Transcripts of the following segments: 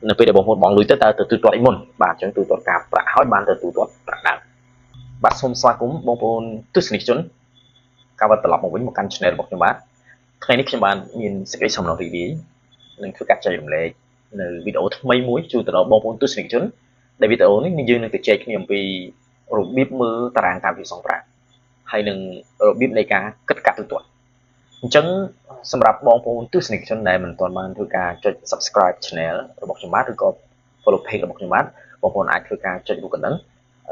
នៅពេលដែលបងប្អូនបង់លុយទៅតើទៅទូទាត់អីមុនបាទអញ្ចឹងទូទាត់ការប្រាក់ហើយបានទៅទូទាត់ប្រាក់ដើមបាទសូមស្វាគមន៍បងប្អូនទស្សនិកជនការវិលត្រឡប់មកវិញមកកាន់ Channel របស់ខ្ញុំបាទថ្ងៃនេះខ្ញុំបានមានសេចក្តីសំណងរីករាយនឹងធ្វើការចែករំលែកនៅវីដេអូថ្មីមួយជូនទៅដល់បងប្អូនទស្សនិកជនដែលវីដេអូនេះយើងនឹងទៅចែកគ្នាអំពីរបៀបមើលតារាងការវិសងប្រាក់ហើយនឹងរបៀបនៃការគិតកាត់ទូទាត់អញ្ចឹងសម្រាប់បងប្អូនទស្សនិកជនដែលមិនទាន់បានធ្វើការចុច Subscribe Channel របស់ខ្ញុំបាទឬក៏ Follow Page របស់ខ្ញុំបាទបងប្អូនអាចធ្វើការចុចរូបកណ្ដឹង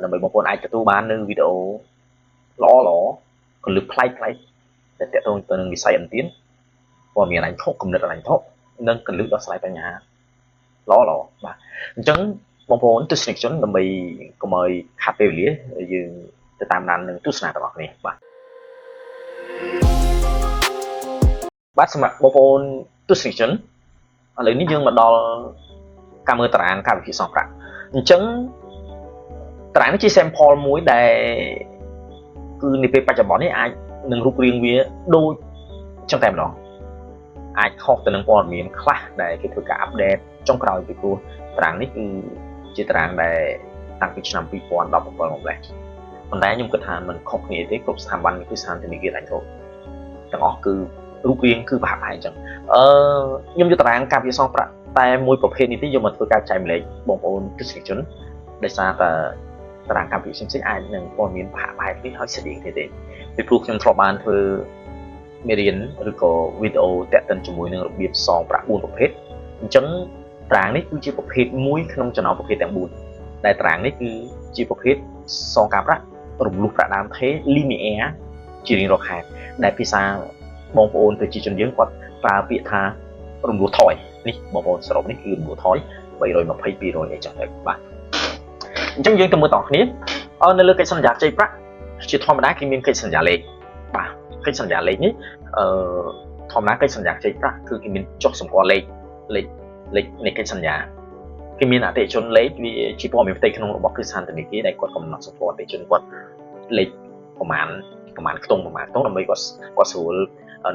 ដើម្បីបងប្អូនអាចទទួលបាននៅវីដេអូល្អល្អកលឹះប្លែកប្លែកដែលទាក់ទងទៅនឹងវិស័យឥណទានព័ត៌មានហិរញ្ញវត្ថុគំនិតហិរញ្ញវត្ថុនិងកលឹះដោះស្រាយបញ្ហាល្អល្អបាទអញ្ចឹងបងប្អូនទស្សនិកជនដើម្បីកុំឲ្យខាតពេលវេលាយើងទៅតាមដាននឹងទស្សនាទាំងអស់គ្នាបាទបាទសម្រាប់បងប្អូនទស្សនិកជនឥឡូវនេះយើងមកដល់ការមើលតារាងការវិភាគសងប្រាក់អញ្ចឹងតារាងនេះជា sample មួយដែលគឺនាពេលបច្ចុប្បន្ននេះអាចនឹងរូបរាងវាដូចចឹងតែម្ដងអាចខុសទៅនឹងព័ត៌មានខ្លះដែលគេធ្វើការ update ចុងក្រោយពីព្រោះតារាងនេះគឺជាតារាងដែលតាំងពីឆ្នាំ2017មកម្លេះប៉ុន្តែខ្ញុំគិតថាมันខុសគ្នាទេគ្រប់ស្ថាប័នគឺស្ថានធនាគារហិរញ្ញវត្ថុទាំងអស់គឺរូបរាងគឺប្រហាក់ប្រហែលអញ្ចឹងអឺខ្ញុំយកតារាងការវិសងប្រាក់តែមួយប្រភេទនេះទេយកមកធ្វើការចែកម្លែកបងប្អូនទស្សនិកជនដោយសារតែតារាងកម្មវិធីផ្សេងៗអាចនឹងព័ត៌មានប្រហាក់ប្រហែលគ្នាហើយស្តៀងគ្នាទេពីព្រោះខ្ញុំធ្លាប់បានធ្វើមេរៀនឬក៏វីដេអូតាក់ទិនជាមួយនឹងរបៀបសងប្រាក់4ប្រភេទអញ្ចឹងតារាងនេះគឺជាប្រភេទមួយក្នុងចំណោមប្រភេទទាំង4ដែលតារាងនេះគឺជាប្រភេទសងការប្រាក់រំលោះប្រាក់ដើមថេ linear ជារៀងរាល់ខែដែលភាសាបងប្អូនប្រជាជនយើងគាត់ប្រើពាក្យថារំលោះថយនេះបងប្អូនសរុបនេះគឺរំលោះថយ320 200អីចឹងទៅបាទអញ្ចឹងយើងទៅមើលតគ្នានៅលើកិច្ចសន្យាខ្ចីប្រាក់ជាធម្មតាគេមានកិច្ចសន្យាលេខបាទកិច្ចសន្យាលេខនេះអឺធម្មតាកិច្ចសន្យាខ្ចីប្រាក់គឺគេមានចុះសម្គាល់លេខលេខលេខនៃកិច្ចសន្យាគេមានអតិថិជនលេខវាជាព័ត៌មានផ្ទៃក្នុងរបស់គ្រឹះស្ថានធនាគារដែលគាត់កំណត់សម្គាល់អតិថិជនគាត់លេខប្រមាណប្រមាណខ្ទង់ប្រមាណខ្ទង់ដើម្បីគាត់គាត់ស្រួល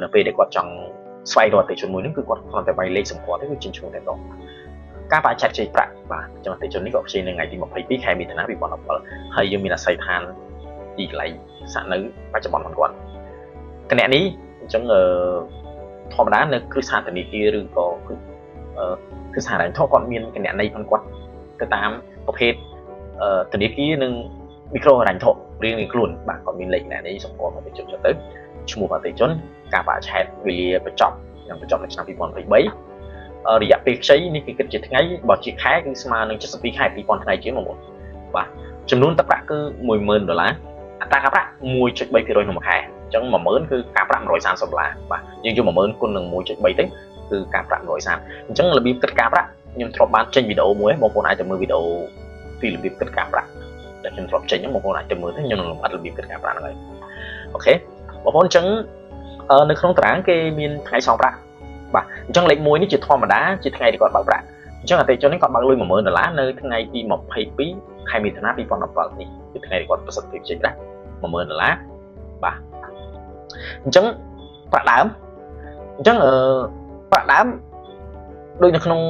នៅពេលដែលគាត់ចង់ស្វែងរកអតិថិជនមួយហ្នឹងគឺគាត់គ្រាន់តែវាយលេខសម្គាល់ទៅគឺចេញឈ្មោះតែម្ដងការបរិច្ឆេទខ្ចីប្រាក់បាទចឹងអតិថិជននេះក៏ខ្ចីនៅថ្ងៃទី22ខែមិថុនា2017ហើយយើងមានអាស័យដ្ឋានទីកន្លែងស្នាក់នៅបច្ចុប្បន្នរបស់គាត់គណៈនេះអញ្ចឹងអឺធម្មតានៅគ្រឹះស្ថានធនាគារឬក៏គ្រឹះស្ថានហិរញ្ញវត្ថុគាត់មានគណនីរបស់គាត់ទៅតាមប្រភេទធនាគារនិងមីក្រូហិរញ្ញវត្ថុរៀងៗខ្លួនបាទគាត់មានលេខគណនីសម្គាល់អតិថិជនចឹងទៅឈ្មោះអតិថិជនការបរិច្ឆេទវេលាបញ្ចប់នឹងបញ្ចប់នៅឆ្នាំ2023រយៈពេលខ្ចីនេះគេគិតជាថ្ងៃបើជាខែគឺស្មើនឹង72ខែ2000ថ្ងៃជាងបងប្អូនបាទចំនួនទឹកប្រាក់គឺ10000ដុល្លារអត្រាការប្រាក់1.3%ក្នុងមួយខែអញ្ចឹង10000គឺការប្រាក់130ដុល្លារបាទយើងយក10000គុណនឹង1.3ទៅគឺការប្រាក់130អញ្ចឹងរបៀបគិតការប្រាក់ខ្ញុំធ្លាប់បានចេញវីដេអូមួយបងប្អូនអាចទៅមើលវីដេអូពីរបៀបគិតការប្រាក់ដែលខ្ញុំធ្លាប់ចេញបងប្អូនអាចទៅមើលទៅខ្ញុំនឹងលម្អិតរបៀបគិតការប្រាក់ហ្នឹងហើយ OK បងប្អូនអញ្ចឹងនៅក្នុងតារាងគេមានថ្ងៃសងប្រាក់បាទអញ្ចឹងលេខ1នេះជាធម្មតាជាថ្ងៃដែលគាត់បើកប្រាក់អញ្ចឹងអតិថិជននេះគាត់បើកលុយ10000ដុល្លារនៅថ្ងៃទី22ខែមិថុនា2017នេះគឺថ្ងៃដែលគាត់ប្រសិទ្ធភាពចេញប្រាក់10000ដុល្លារបាទអញ្ចឹងប្រាក់ដើមអញ្ចឹងអឺប្រាក់ដើមដូចនៅក្នុង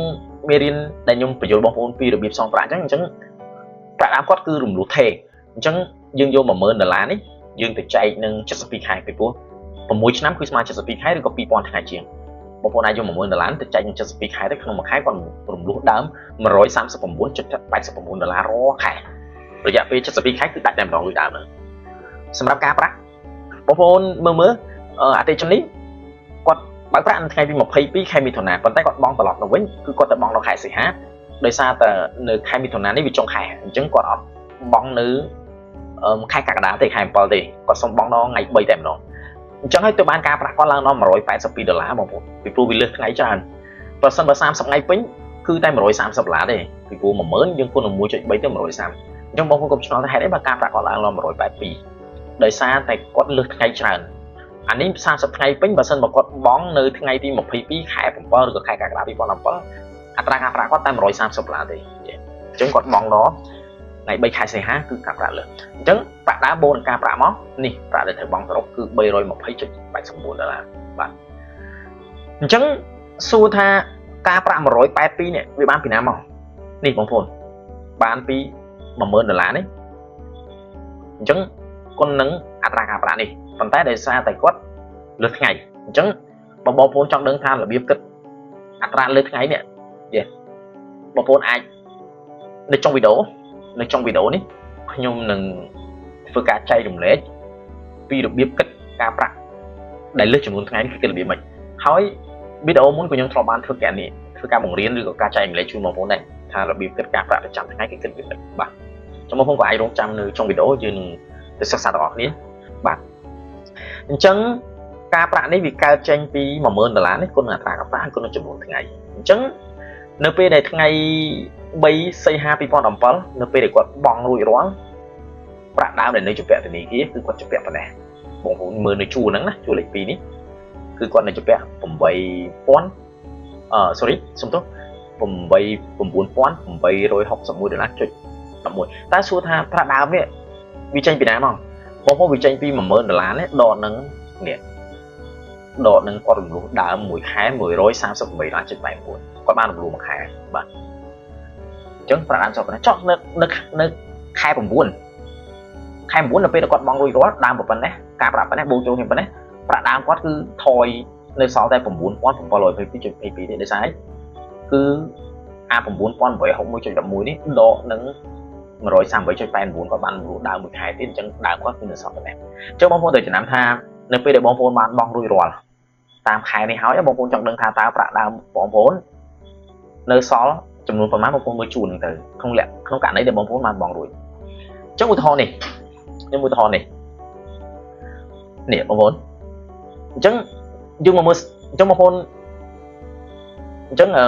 មេរៀនដែលខ្ញុំបញ្យល់បងប្អូនពីរបៀបសងប្រាក់អញ្ចឹងអញ្ចឹងប្រាក់ដើមគាត់គឺរំលោះថេអញ្ចឹងយើងយក10000ដុល្លារនេះយើងទៅចែកនឹង72ខែពីព្រោះ6ឆ្នាំគឺស្មើ72ខែឬក៏2000ថ្ងៃជាងបងប្អូនអាចយក10000ដុល្លារទៅចែកនឹង72ខែទៅក្នុងមួយខែគាត់រំលោះដើម139.89ដុល្លាររាល់ខែរយៈពេល72ខែគឺដាច់តែម្ដងលុយដើមហ្នឹងសម្រាប់ការប្រាក់បងប្អូនមើលមើលអតិថិជននេះគាត់បើកប្រាក់នៅថ្ងៃទី22ខែមិថុនាប៉ុន្តែគាត់បង់ត្រឡប់ទៅវិញគឺគាត់ទៅបង់ដល់ខែសីហាដោយសារតែនៅខែមិថុនានេះវាចុងខែអញ្ចឹងគាត់អត់បង់នៅខែកក្កដាទេខែ7ទេគាត់សុំបង់ដល់ថ្ងៃ3តែម្ដងអញ្ចឹងហើយទៅបានការប្រាក់គាត់ឡើងដល់182ដុល្លារបងប្អូនពីព្រោះវាលើសថ្ងៃច្រើនបើសិនបើ30ថ្ងៃពេញគឺតែ130ដុល្លារទេពីព្រោះ10000យើងគុណនឹង1.3ទៅ130អញ្ចឹងបងប្អូនកុំឆ្ងល់ថាហេតុអីបើការប្រាក់គាត់ឡើងដល់182ដោយសារតែគាត់លើសថ្ងៃច្រើនអានេះ30ថ្ងៃពេញបើសិនបើគាត់បង់នៅថ្ងៃទី22ខែ7ឬក៏ខែកក្កដា2017អត្រាការប្រាក់គាត់តែ130ដុល្លារទេអញ្ចឹងគាត់បង់ដល់ថ្ងៃ3ខែសីហាគឺការប្រាក់លើសអញ្ចឹងប្រាក់ដើមបូកនឹងការប្រាក់មកនេះប្រាក់ដែលត្រូវបង់សរុបគឺ320.89ដុល្លារបាទអញ្ចឹងសួរថា ការប្រាក់182នេះវាបានពីណាមកនេះបងប្អូនបានពី10000ដុល្លារនេះអញ្ចឹងគុណនឹងអត្រាការប្រាក់នេះប៉ុន្តែដោយសារតែគាត់លើសថ្ងៃអញ្ចឹងបើបងប្អូនចង់ដឹងថារបៀបគិតអត្រាលើសថ្ងៃនេះយេបងប្អូនអាចនៅចុងវីដេអូនេះខ្ញុំនឹងធ្វើការចែករំលែកពីរបៀបគិតការប្រាក់ដែលលើសចំនួនថ្ងៃនេះគឺគិតរបៀបម៉េចហើយវីដេអូមុនក៏ខ្ញុំធ្លាប់បានធ្វើការនេះធ្វើការបង្រៀនឬក៏ការចែករំលែកជូនបងប្អូនដែរថារបៀបគិតការប្រាក់ប្រចាំថ្ងៃគឺគិតរបៀបម៉េចបាទចាំបងប្អូនក៏អាចរងចាំនៅចុងវីដេអូយើងនឹងទៅសិក្សាទាំងអស់គ្នាបាទអញ្ចឹងការប្រាក់នេះវាកើតចេញពី10000ដុល្លារនេះគុណនឹងអត្រាការប្រាក់គុណនឹងចំនួនថ្ងៃអញ្ចឹងនៅពេលដែលថ្ងៃ3សីហា2017នៅពេលដែលគាត់បង់រួចរាល់ប្រាក់ដើមដែលនៅជំពាក់ធនាគារគឺគាត់ជំពាក់ប៉ុណ្ណេះបងប្អូនមើលនៅជួរហ្នឹងណាជួរលេខ2នេះគឺគាត់នៅជំពាក់8000អឺ sorry សុំទោស8 9861ដុល្លារចុច11តើសួរថាប្រាក់ដើមនេះវាចេញពីណាមកបងប្អូនវាចេញពី10000ដុល្លារនេះដកនឹងនេះដកនឹងគាត់រំលោះដើមមួយខែ138ដុល្លារចុច89គាត់បានរំលោះមួយខែបាទអញ្ចឹងប្រាក់ដើមសល់ប៉ុណ្ណេះចុះនៅនៅនៅខែ9ខែ9នៅពេលដែលគាត់បង់រួចរាល់ដើមប៉ុណ្ណេះការប្រាក់ប៉ុណ្ណេះបូកចូលគ្នាប៉ុណ្ណេះប្រាក់ដើមគាត់គឺថយនៅសល់តែ9722.22ទេដោយសារគឺអា9861.11នេះដកនឹង138.89គាត់បានរំលោះដើមមួយខែទៀតអញ្ចឹងដើមគាត់គឺនៅសល់ប៉ុណ្ណេះអញ្ចឹងបងប្អូនត្រូវចំណាំថានៅពេលដែលបងប្អូនបានបង់រួចរាល់តាមខែនេះហើយបងប្អូនចង់ដឹងថាតើប្រាក់ដើមបងប្អូននៅសល់ចំនួនប្រមាណបងប្អូនមើលជួនហ្នឹងទៅក្នុងលក្ខក្នុងករណីដែលបងប្អូនបានបង់រួចអញ្ចឹងឧទាហរណ៍នេះខ្ញុំឧទាហរណ៍នេះនេះបងប្អូនអញ្ចឹងយើងមកមើលអញ្ចឹងបងប្អូនអញ្ចឹងអឺ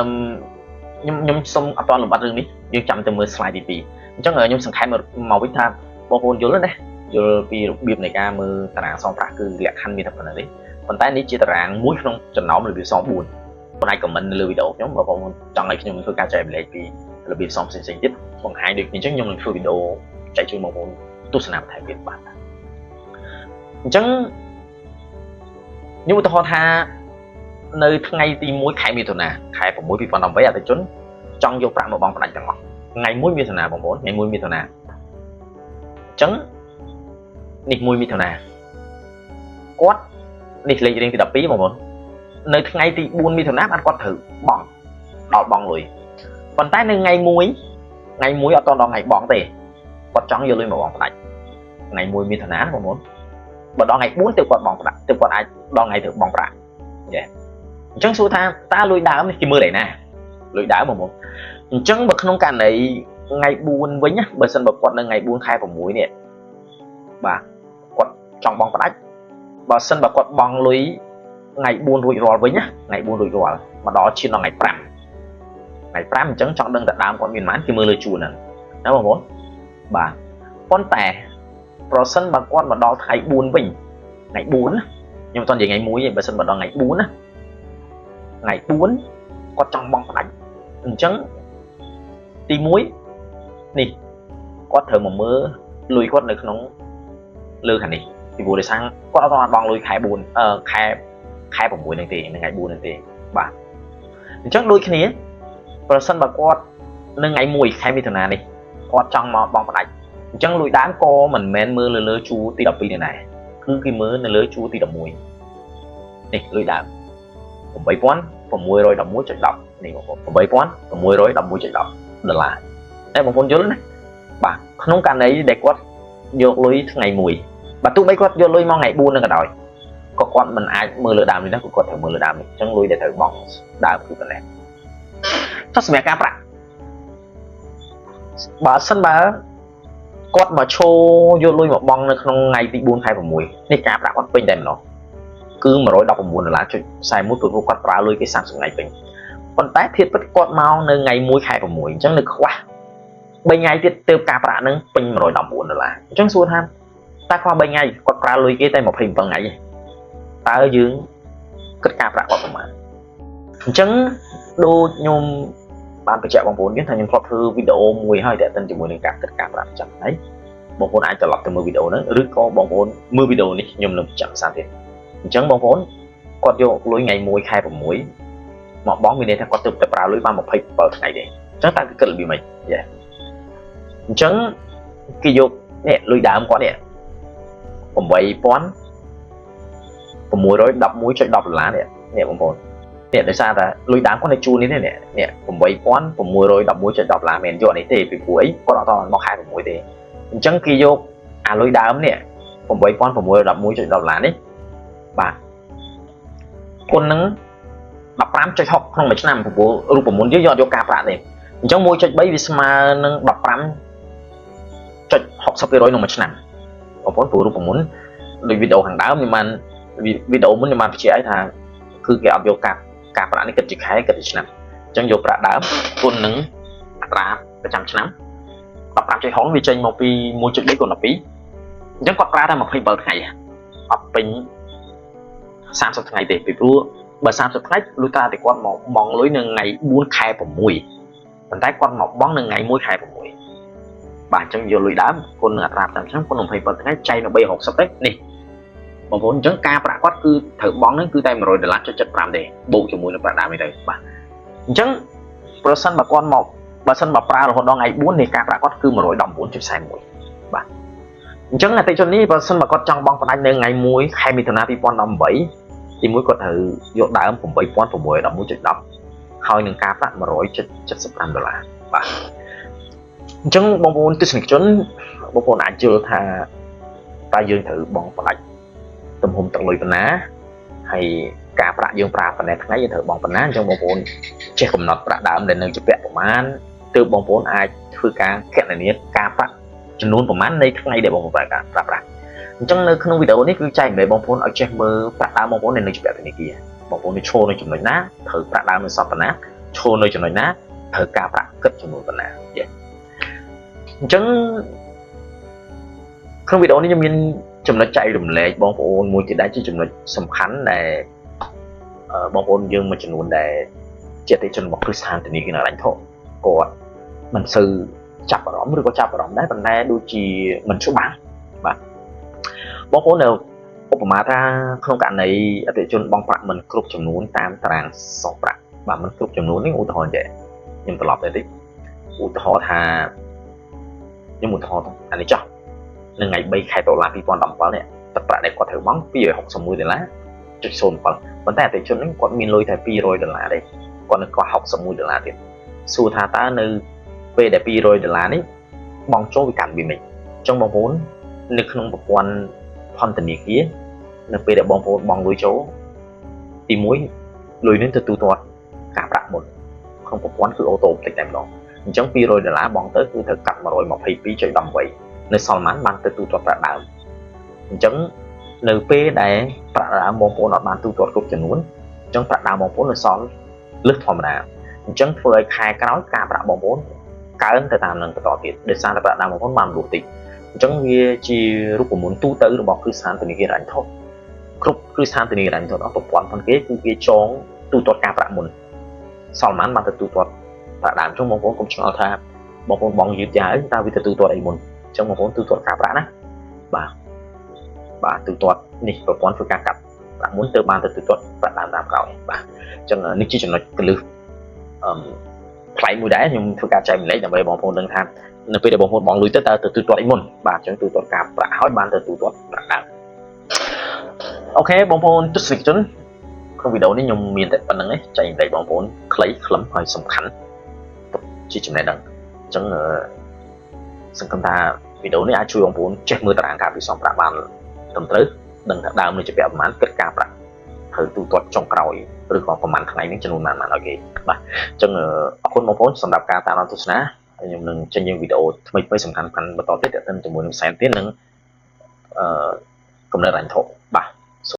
ខ្ញុំខ្ញុំសូមអត់តលំបាត់រឿងនេះយើងចាំទៅមើល slide ទី2អញ្ចឹងខ្ញុំសង្ខេបមកវិញថាបងប្អូនយល់ណាយល់ពីរបៀបនៃការមើលតារាងសងប្រាក់គឺលក្ខខណ្ឌមានតែប៉ុណ្្នឹងទេប៉ុន្តែនេះជាតារាងមួយក្នុងចំណោមរបៀបសង4បងអាច comment នៅលើវីដេអូខ្ញុំបើបងប្អូនចង់ឲ្យខ្ញុំធ្វើការចែករំលែកពីរបៀបសងផ្សេងៗទៀតបង្ហាញដូចគ្នាអញ្ចឹងខ្ញុំនឹងធ្វើវីដេអូចែកជូនបងប្អូនទស្សនាបន្ថែមទៀតបាទអញ្ចឹងខ្ញុំឧទាហរណ៍ថានៅថ្ងៃទី1ខែមិថុនាខែ6 2018អតិជនចង់យកប្រាក់មកបង់ផ្ដាច់ទាំងអស់ថ្ងៃ1មិថុនាបងប្អូនថ្ងៃ1មិថុនាអញ្ចឹងនេះ1មិថុនាគាត់នេះលេខរៀងទី12បងប្អូននៅថ្ងៃទី4មិថុនាបានគាត់ត្រូវបង់ដល់បង់លុយប៉ុន្តែនៅថ្ងៃ1ថ្ងៃ1អត់តដល់ថ្ងៃបង់ទេគាត់ចង់យកលុយមកបង់ផ្ដាច់ថ្ងៃ1មិថុនាបងប្អូនបើដល់ថ្ងៃ4ទើបគាត់បង់ប្រាក់ទើបគាត់អាចដល់ថ្ងៃត្រូវបង់ប្រាក់យេអញ្ចឹងសួរថាតើលុយដើមនេះគេមើលឯណាលុយដើមបងប្អូនអញ្ចឹងបើក្នុងករណីថ្ងៃ4វិញណាបើសិនបើគាត់នៅថ្ងៃ4ខែ6នេះបាទគាត់ចង់បង់ផ្ដាច់បើសិនបើគាត់បង់លុយថ្ងៃ4រួចរាល់វិញណាថ្ងៃ4រួចរាល់មកដល់ឈានដល់ថ្ងៃ5ថ្ងៃ5អញ្ចឹងចង់ដឹងតែដើមគាត់មានប៉ុន្មានគេមើលលើជួរហ្នឹងណាបងប្អូនបាទប៉ុន្តែប្រសិនបើគាត់មកដល់ថ្ងៃ4វិញថ្ងៃ4ណាខ្ញុំមិនតន់និយាយថ្ងៃ1ទេបើសិនបើដល់ថ្ងៃ4ណាថ្ងៃ4គាត់ចង់បង់ផ្ដាច់អញ្ចឹងទី1នេះគាត់ត្រូវមកមើលលុយគាត់នៅក្នុងលើខាងនេះពីព្រោះដោយសារគាត់អត់បានបង់លុយខែ4អឺខែខែ6ហ្នឹងទេនៅថ្ងៃ4ហ្នឹងទេបាទអញ្ចឹងដូចគ្នាប្រសិនបើគាត់នៅថ្ងៃ1ខែមិថុនានេះគាត់ចង់មកបង់ផ្ដាច់អញ្ចឹងលុយដើមក៏មិនមែនមើលលើលើជួរទី12នេះដែរគឺគេមើលនៅលើជួរទី11នេះលុយដើម8611.10នេះបងប្អូន8611.10ដុល្លារតែបងប្អូនយល់ណាបាទក្នុងករណីដែលគាត់យកលុយថ្ងៃ1បាទទោះបីគាត់យកលុយមកថ្ងៃ4នឹងក៏ដោយក៏គាត់មិនអាចមើលលើដើមនេះណាគឺគាត់ត្រូវមើលលើដើមនេះអញ្ចឹងលុយដែលត្រូវបង់ដើមគឺប៉ុណ្ណេះចុះសម្រាប់ការប្រាក់បើសិនបើគាត់មកឈោយកលុយមកបង់នៅក្នុងថ្ងៃទី4ខែ6នេះការប្រាក់គាត់ពេញតែម្ដងគឺ119ដុល្លារចុច41ព្រោះគាត់ប្រើលុយគេ30ថ្ងៃពេញប៉ុន្តែធៀបពិតគាត់មកនៅថ្ងៃ1ខែ6អញ្ចឹងនៅខ្វះ3ថ្ងៃទៀតទើបការប្រាក់នឹងពេញ119ដុល្លារអញ្ចឹងសួរថាតើខ្វះ3ថ្ងៃគាត់ប្រើលុយគេតែ27ថ្ងៃទេតើយើងគិតការប្រាក់គាត់ប្រមាណអញ្ចឹងដូចខ្ញុំបានបញ្ជាក់បងប្អូនយើងថាខ្ញុំធ្លាប់ធ្វើវីដេអូមួយហើយទាក់ទិនជាមួយនឹងការគិតការប្រាក់ប្រចាំថ្ងៃបងប្អូនអាចត្រឡប់ទៅមើលវីដេអូហ្នឹងឬក៏បងប្អូនមើលវីដេអូនេះខ្ញុំនឹងបញ្ជាក់ភាសាទៀតអញ្ចឹងបងប្អូនគាត់យកលុយថ្ងៃ1ខែ6 មកបងមានន័យថាគាត់ទើបតែប្រើលុយបាន27ថ្ងៃទេអញ្ចឹងតើគេគិតរបៀបម៉េចយ៉ាអញ្ចឹងគេយកនេះលុយដើមគាត់នេះ8611.10ដុល្លារនេះនេះបងប្អូននេះដោយសារតែលុយដើមគាត់នៅជួននេះនេះនេះ8611.10ដុល្លារមិនយកនេះទេពីព្រោះអីគាត់អត់តមកខែ6ទេអញ្ចឹងគេយកអាលុយដើមនេះ8611.10ដុល្លារនេះបាទគុណនឹង15.6ក្នុងមួយឆ្នាំព្រោះរូបមន្តយើងយកអត់យកការប្រាក់ទេអញ្ចឹង1.3វាស្មើនឹង15.60%ក្នុងមួយឆ្នាំបងប្អូនព្រោះរូបមន្តដូចវីដេអូខាងដើមខ្ញុំបានវីដេអូមុនខ្ញុំបានបញ្ជាក់ឲ្យថាគឺគេអត់យកការការប្រាក់នេះគិតជាខែគិតជាឆ្នាំអញ្ចឹងយកប្រាក់ដើមគុណនឹងអត្រាប្រចាំឆ្នាំ15.6វាចេញមកពី1.3គុណ12អញ្ចឹងគាត់ប្រើតែ27ថ្ងៃអត់ពេញ30ថ្ងៃទេពីព្រោះបើ30ថ្ងៃលុះត្រាតែគាត់មកបង់លុយនៅថ្ងៃ4ខែ6ប៉ុន្តែគាត់មកបង់នៅថ្ងៃ1ខែ6បាទអញ្ចឹងយកលុយដើមគុណនឹងអត្រាប្រចាំឆ្នាំគុណ27ថ្ងៃចែកនៅ360ទេនេះបងប្អូនអញ្ចឹងការប្រាក់គាត់គឺត្រូវបង់ហ្នឹងគឺតែ100ដុល្លារ75ទេបូកជាមួយនឹងប្រាក់ដើមនេះទៅបាទអញ្ចឹងប្រសិនបើគាត់មកបើសិនបើប្រើរហូតដល់ថ្ងៃ4នេះការប្រាក់គាត់គឺ119.41បាទអញ្ចឹងអតិជននេះបើសិនបើគាត់ចង់បង់ផ្ដាច់នៅថ្ងៃ1ខែមិថុនា2018ទីមួយគាត់ត្រូវយកដើម8611.10ហើយនឹងការប្រាក់175ដុល្លារបាទអញ្ចឹងបងប្អូនទស្សនិកជនបងប្អូនអាចយល់ថាតើយើងត្រូវបង់ផ្ដាច់ទំហំទឹកលុយប៉ុណ្ណាហើយការប្រាក់យើងប្រើប៉ុណ្ណេះថ្ងៃយើងត្រូវបង់ប៉ុណ្ណាអញ្ចឹងបងប្អូនចេះកំណត់ប្រាក់ដើមដែលនៅជាពាក់ប្រមាណទើបបងប្អូនអាចធ្វើការគណនាការប្រាក់ចំនួនប្រមាណនៃថ្ងៃដែលបងប្អូនប្រើការប្រើប្រាស់អញ្ចឹងនៅក្នុងវីដេអូនេះគឺចែករំលែកបងប្អូនឲ្យចេះមើលប្រាក់ដើមបងប្អូននៅជាពាក់ធនាគារបងប្អូននៅឈរនៅចំណុចណាត្រូវប្រាក់ដើមនៅសល់ប៉ុណ្ណាឈរនៅចំណុចណាត្រូវការប្រាក់គិតចំនួនប៉ុណ្ណាអញ្ចឹងក្នុងវីដេអូនេះខ្ញុំមានចំណុចចែករំលែកបងប្អូនមួយទៀតដែរជាចំណុចសំខាន់ដែលបងប្អូនយើងមួយចំនួនដែលជាអតិថិជនរបស់គ្រឹះស្ថានធនាគារហិរញ្ញវត្ថុគាត់មិនសូវចាប់អារម្មណ៍ឬក៏ចាប់អារម្មណ៍ដែរប៉ុន្តែដូចជាមិនច្បាស់បាទបងប្អូននៅឧបមាថាក្នុងករណីអតិថិជនបង់ប្រាក់មិនគ្រប់ចំនួនតាមតារាងសងប្រាក់បាទមិនគ្រប់ចំនួននេះឧទាហរណ៍ចេះខ្ញុំត្រឡប់ទៅតិចឧទាហរណ៍ថាខ្ញុំឧទាហរណ៍អានេះចោះនៅថ្ងៃ3ខែតុលា2017នេះទឹកប្រាក់ដែលគាត់ត្រូវបង់261ដុល្លារចុច07ប៉ុន្តែអតិថិជនហ្នឹងគាត់មានលុយតែ200ដុល្លារទេគាត់នៅកោះ61ដុល្លារទៀតសួរថាតើនៅពេលដែល200ដុល្លារនេះបង់ចូលវាកាន់វាមិនអញ្ចឹងបងប្អូននៅក្នុងប្រព័ន្ធផនធនាគារនៅពេលដែលបងប្អូនបង់លុយចូលទី1លុយនេះទទួលទាត់ការប្រាក់មុនក្នុងប្រព័ន្ធគឺ auto បន្តិចតែម្ដងអញ្ចឹង200ដុល្លារបង់ទៅគឺត្រូវកាត់122.18នៅសល់ប៉ុន្មានបានទទួលទាត់ប្រាក់ដើមអញ្ចឹងនៅពេលដែលប្រាក់ដើមបងប្អូនអត់បានទូទាត់គ្រប់ចំនួនអញ្ចឹងប្រាក់ដើមបងប្អូននៅសល់លើសធម្មតាអញ្ចឹងធ្វើឲ្យខែក្រោយការប្រាក់បងប្អូនកើនទៅតាមនឹងបន្តទៀតដោយសារតែប្រាក់ដើមបងប្អូនបានលុះតិចអញ្ចឹងវាជារូបមន្តទូទៅរបស់គ្រឹះស្ថានធនាគារហិរញ្ញវត្ថុគ្រប់គ្រឹះស្ថានធនាគារហិរញ្ញវត្ថុអស់ប្រព័ន្ធផងគេគឺគេចងទូទាត់ការប្រាក់មុនសល់ប៉ុន្មានបានទៅទូទាត់ប្រាក់ដើមអញ្ចឹងបងប្អូនកុំឆ្ងល់ថាបងប្អូនបងយឺតយ៉ាវតើវាទៅទូទាត់អីមុនអញ្ចឹងបងប្អូនទូទាត់ការប្រាក់ណាបាទបាទទូទាត់នេះប្រព័ន្ធធ្វើការកាត់ប្រាក់មុនទៅបានទៅទូទាត់ប្រាក់ដើមតាមក្រោយបាទអញ្ចឹងនេះជាចំណុចកលឹះអឺថ្លៃមួយដែរខ្ញុំធ្វើការចែករំលែកដើម្បីបងប្អូនដឹងថានៅពេលដែលបងប្អូនបងលុយទៅតើទៅទូទាត់អីមុនបាទអញ្ចឹងទូទាត់ការប្រាក់ហើយបានទៅទូទាត់ប្រាក់ដើម OK បងប្អូនទស្សនិកជនក្នុងវីដេអូនេះខ្ញុំមានតែប៉ុណ្្នឹងឯងចែករំលែកបងប្អូនខ្លីខ្លឹមហើយសំខាន់ជាចំណេះដឹងអញ្ចឹងសង្ឃឹមថាវីដេអូនេះអាចជួយបងប្អូនចេះមើលតារាងការពិសងប្រាក់បានត្រឹមត្រូវដឹងថាដើមនេះជាពាក់ប្រមាណគិតការប្រាក់ត្រូវទូទាត់ចុងក្រោយឬក៏ប្រហែលថ្ងៃនេះចំនួនប៉ុន្មានឲ្យគេបាទអញ្ចឹងអរគុណបងប្អូនសម្រាប់ការតាមដានទស្សនាខ្ញុំនឹងចេញយើងវីដេអូថ្មីៗសំខាន់ៗបន្តទៀតទាក់ទងជាមួយនឹងផ្សែងទៀតនិងអឺកំណត់រញ្ញធុ